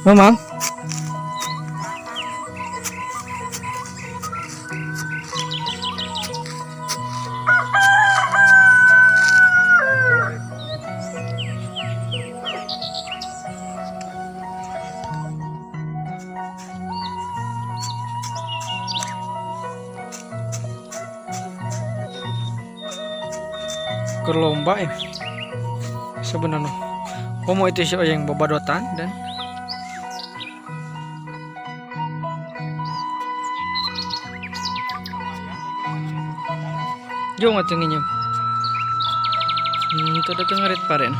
Mamang? Ke lomba ya sebenarnya. Oh, mau itu siapa yang babadotan dan jauh nggak tingginya. Itu ada ngarit paren.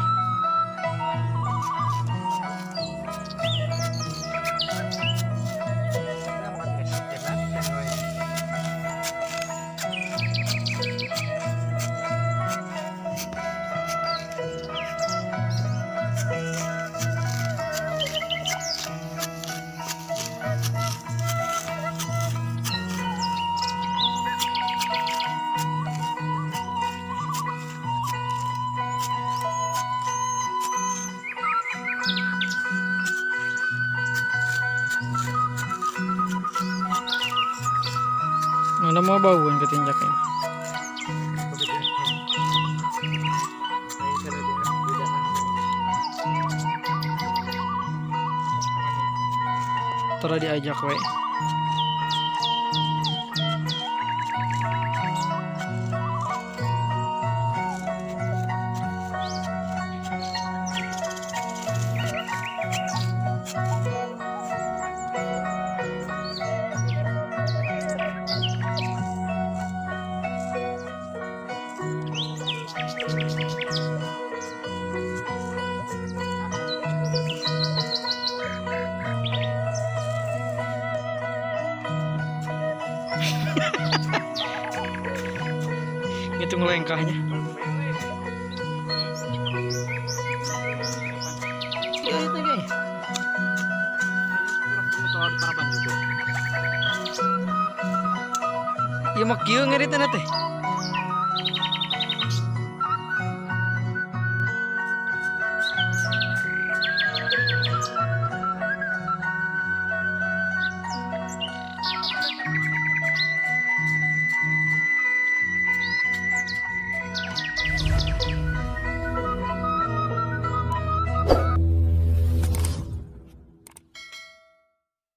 Ada mau bauan ketinjaknya. Tara diajak we. Ngitung lengkahnya. Iya, itu guys. Iya mah kieu ngaritna teh.